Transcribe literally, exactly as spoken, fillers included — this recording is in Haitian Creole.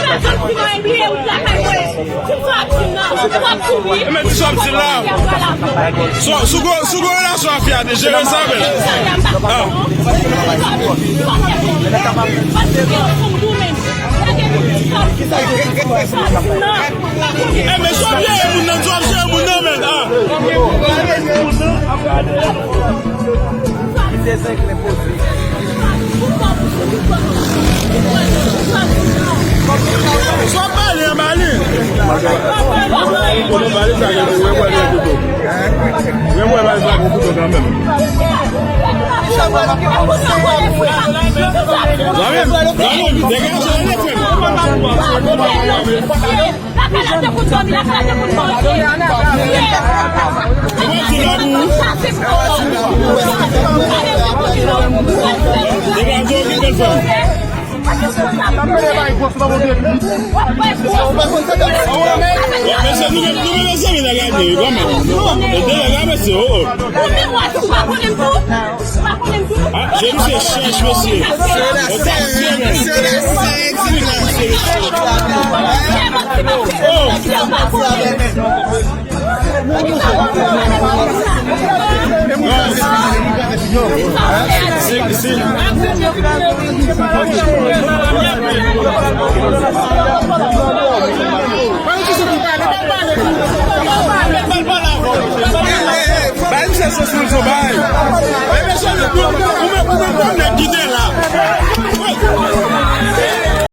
Ou la janm fin an ebriye, ou lakay mwen. Ti sa w ap di m nan, ou ap di wi. E men ti sa w ap di la. So, si w gen, si w gen relasyon ak fi a, te jere sa, men. Ah. E men si w ap jere moun nan, si w ap jere moun nan, men. Ah. Swa pale, an pale. Kote pale sa gen pou wè wè gen kouto. Gen wè pale sa gen kouto kanmenm. Zanmi m, zanmi m, degaje ale frè m. Lakay la te konn dòmi, lakay la te konn manje. Mwen di la pou ou. Degaje w, kite l fè. Mesye, nou menm, nou menm, mesye, vin gade, wi, kanmenm. E de la, mesye, oh, oh. Ah, James se chèch, mesye. Mesye, mesye, mesye. Oh. Bay misye sans pou l fè bagay. E mesye, ou menm, ou menm, ou menm, nèg ki te la.